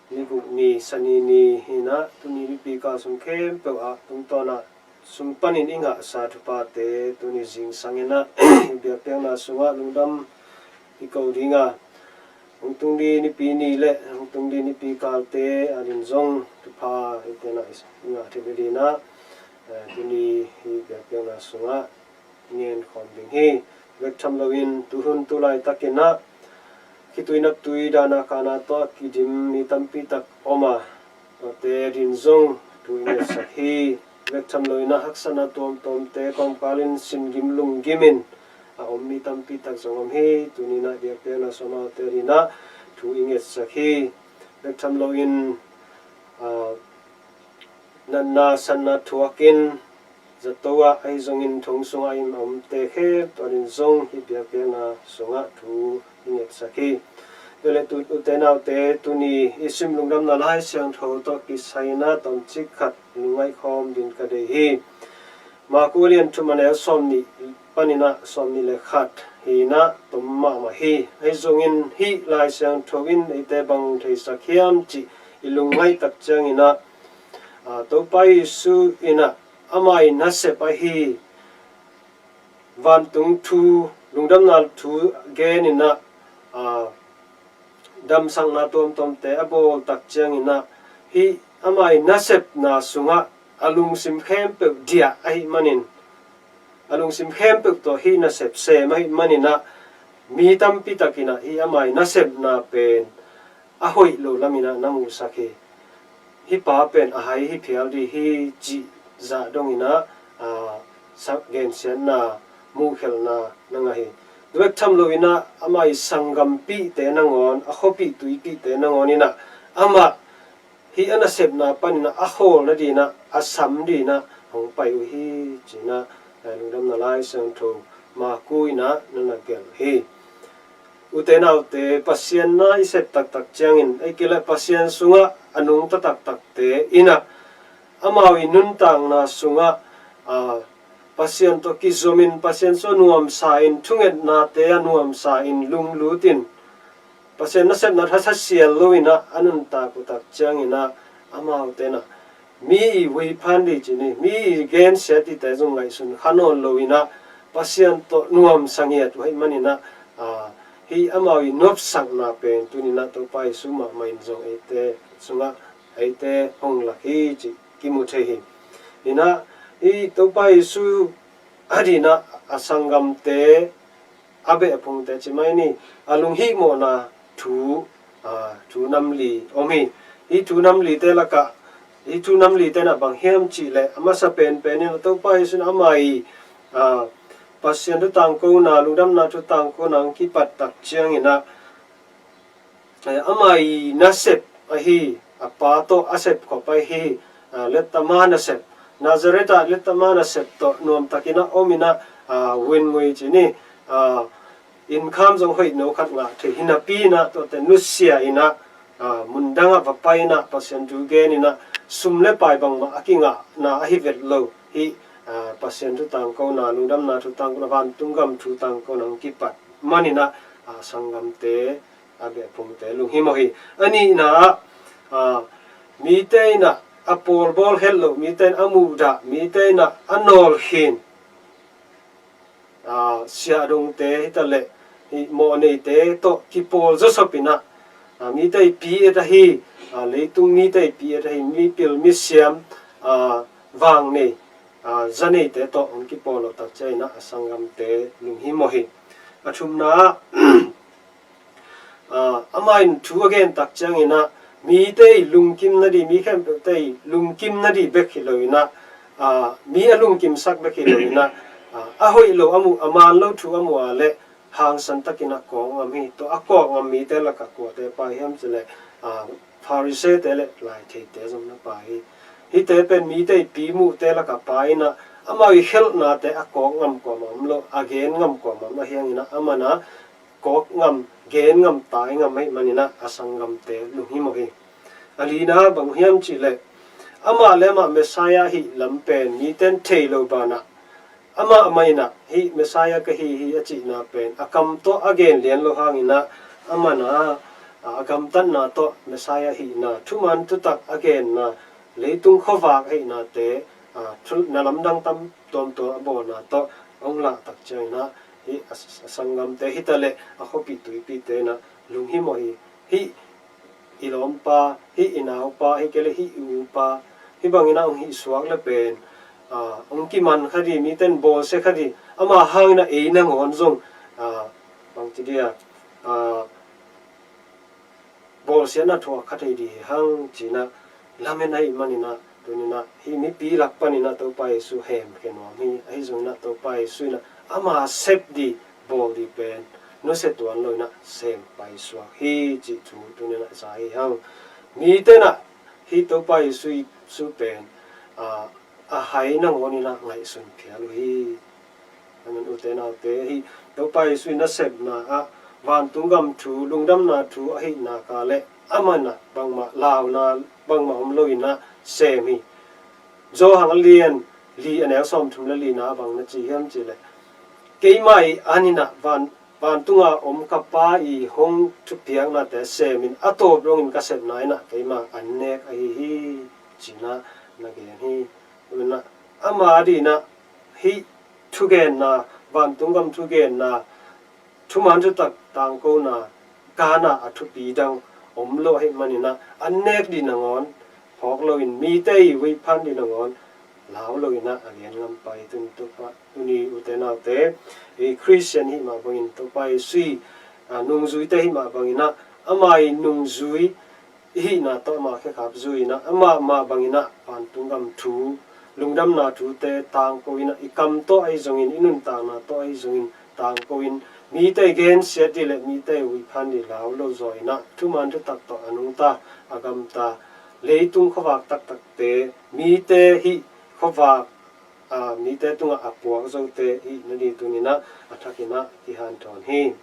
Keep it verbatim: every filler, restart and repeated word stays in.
Ni guk ni, Sani ni hi-in ah, tuni nipi kal sung khempeuh ah tungtawn ah sung panin i ngahsa thuphate tuni zingsang in ah biakpiakna sungah lungdam i ko ding a, hong tung ding nipi ni le hong tung ding nipi kalte adingin zong thupha eite in ah i ngah theih nadingin ah, eh, tuni hih biakpiakna sungah ngen khawm ding hi. Bek tham loin tuhun tu laitakin ah khitui naptui, dahna kahna tawh a kidim mi tampi tak om a, tuate adingin zong thu i ngetsak hi. Bek tham loin ah haksatna tuamtuamte kawmkalin sin gim lung gim in a om mi tampi tak zong om hi. Tuni in ah biakpiakna sungah amaute adingin ah thu i ngetsak hi. Bek tham loin, ah, natna satna thuakin zato ah ahi zongin thong sungah a omte khempeuh adingin zong hih biakpiakna sungah thu i ngetsak hi. Tua leh tu, ute naute, tuni i sim Lungdamna Lai Siangtho tawh kisai in ah tomcik khat lungngaih khawm dingin ka deih hi. Marku a lian thum, a neu sawmnih panin ah sawmnih le khat hi-in ah tom mahmah hi. Ahi zongin hih Lai Siangtho in eite bang theisak hiam cih i lungngaih tak ciangin ah, ah, Topa Jesu in ah ama ii nasep ahi vantung thu, lungdamna thu gen in ah, ah, damsakna tuamtuamte a bawl tak ciangin ah, hih ama ii nasepna sungah a lungsim khempeuh diah ahih manin, a lungsim khempeuh tawh hih nasep sem ahih manin ah, mi tampi takin ah hih ama ii nasepna pen a hoih lo lamin ah na musak hi. Hih pa pen a hai hi phial ding hi cih zah dongin ah, aa, sak gensiatna, muhkhelhna na ngah hi. Tua bek tham loin ah ama ii sanggampihte nangawn, a khuapih tuipihte nangawn in ah amah hih a nasepna panin ah a khawl nadingin ah, a sam dingin ah hong pai uh hi, ci-in ah, eh, Lungdamna Lai Siangtho Marku in ah na na gelh hi. Ute naute, Pasian na i sep taktak ciangin, ahih kei leh Pasian sungah a nungta taktakte in ah, amau ii nuntakna sungah, aa, Pasian tawh kizomin, Pasian sungah nuamsa-in, thungetnate ah nuamsa-in, lunglut in, Pasian nasepna thahat sial loin ah a nuntak uh tak ciangin ah, amaute in ah mi ii huiphan ding ci ni, mi ii gensiat dingte zong ngaihsun kha nawn loin ah, Pasian tawh nuamsa ngiat uh ahih manin ah, aa, hih amau ii nopsakna pen tuni-in ah Topa Jesu mahmah in zong eite sungah eite hong lak hi cih kimu thei hi. In ah, hih Topa Jesu adingin ah a sanggamte, a beh a phungte ci mai ni, a lunghihmawhna thu, aa, thu nam li om hi. Hih thu nam lite lakah, hih thu nam lite in ah bang hiam cih leh, a masa penpen in ah Topa Jesu in ama ii, aa, Pasian thu tangkona, lungdamna thu tangkona hong kipat tak ciangin ah, eh, ama ii nasep ahi, a Pa tawh a sepkhop ahi, ah, lettama nasep, Nazareth ah lettama nasep tawh nuamtakin ah om in ah, ah, vun ngui ci ni, ah, income zong hoih no khat ngah thei hi napi in ah, tuate nusia in ah, ah, mundang ah va pai in ah Pasian thu gen in ah, sum le pai bangmah a kingahna ahi vet lo, hih, ah, Pasian thu tangkona, lungdamna thu tangkona, vantung gam thu tangkona hong kipat manin ah, ah, sanggamte, a beh a phungte lunghimawh hi. A nihna ah, aa, mite in ah a pawlbawl het loh, mite in a muhdah, mite in ah a nawlkhin, aa, siahdongte hi ta leh, hih mawhneite tawh kipawl zawsop in ah, aa, mite ii pi et ahi, aa, leitung mite ii pi et ahi, mipil misiam, aa, vangnei, aa, zaneite tawh hong kipawl loh tak ciangin ah a sanggamte lunghimawh hi. A thumna ah, aa, amah in thu a gen tak ciangin ah, mite ii lungkim nading, mi khempeuhte ii lungkim nading bek hi loin ah, aa, mi a lungkimsak bek hi loin ah, aa, a hoih lo a muh, a man lo thu a muh a leh hangsan takin a kawk ngam hi. Tua a kawk ngam mite lakah kuate pai hiam cih leh, aa, Pharisee-te le laitheite zong na pai hi. Hihte pen mite ii pi muhte lakah pai in ah, amau ii khelhnate a kawk ngam kuamah om lo, a gen ngam kuamah om ahih hangin ah, aman ah kawk ngam, gen ngam, tai ngam ahih manin ah a sanggamte lunghimawh hi. A lina bang hiam cih leh, amah le amah Messiah ahih lam pen mite in thei lo banah, amah mah in ah hih Messiah ka hi hi a cihna pen a kam tawh a gen lian loh hangin ah, aman ah a, a gamtatna tawh Messiah hihna, thuman thutak a genna, leitung khuavak a hihnate, a, thu, na lamdang tam tuamtuam a bawlna tawh hong lah tak ciangin ah, hih a, a sanggamte hi ta leh a khuapih tuipihte in ah lunghimawh hi. Hih i lawmpa, hih i naupa, hih kei leh hih i upa, hih bangin ah hong hih suak le pen, a, hong kiman kha di, mite in bawlsia kha di, ama hangin ah ei nangawn zong, a, bangci dia, a, bawlsiatna thuak kha thei di hi hang ci-in ah lamen ahih manin ah, tuni-in ah hih mipi lak panin ah Topa Jesu hemkhia nuam hi. Ahi zongin ah Topa Jesu in ah ama sep di, bawl di pen nusia tuan lo-in ah sem paisuak hi cih thu tuni-in ah za hi hang. Mite in ah hih Topa Jesu, Jesu pen, a, a hai nangawnin ah ngaihsun phial uh hi. Amen. Ute naute, hih Topa Jesu i nasepna ah vantung gam thu, lungdamna thu ahih nak leh aman ah bangmah launa bangmah om loin ah sem hi. Johan a lian li a neu sawmthum le lina bang na ci hiam cih leh, keimah i anin ah van, vantunga om ka Pa i hong thupiaknate semin a tawp dongin ka sepna in ah keima an nek ahi hi, ci-in ah na gen hi. Amen. Ama adingin ah hih thugenna, vantung gam thugenna, thuman thutak tangkona, ganna a thupi dang om lo ahih manin ah an nek di nangawn phawk loin, mite i huihphan di nangawn lau loin ah a gen ngam pah hi. Tuni, Topa, tuni ute naute, i Khristian hih mah bangin Topa Jesu i, a, nungzuite hih mah bangin ah ama i nungzui i hihna tawh ama khekhap zui-in ah, amah mah bangin ah vantung gam thu, lungdamna thute tangko-in ah, i kam tawh ahi zongin, i nuntakna tawh ahi zongin tangko-in, mite i gensiat di le mite i huihphan di lau lo zaw-in ah, thuman thutak tawh a nungta, a gamta, leitung khuavak taktakte, mite hih khuavak, a, mite tungah a puak zote hih nading tuni-in ah a thakin ah kihanthawn hi.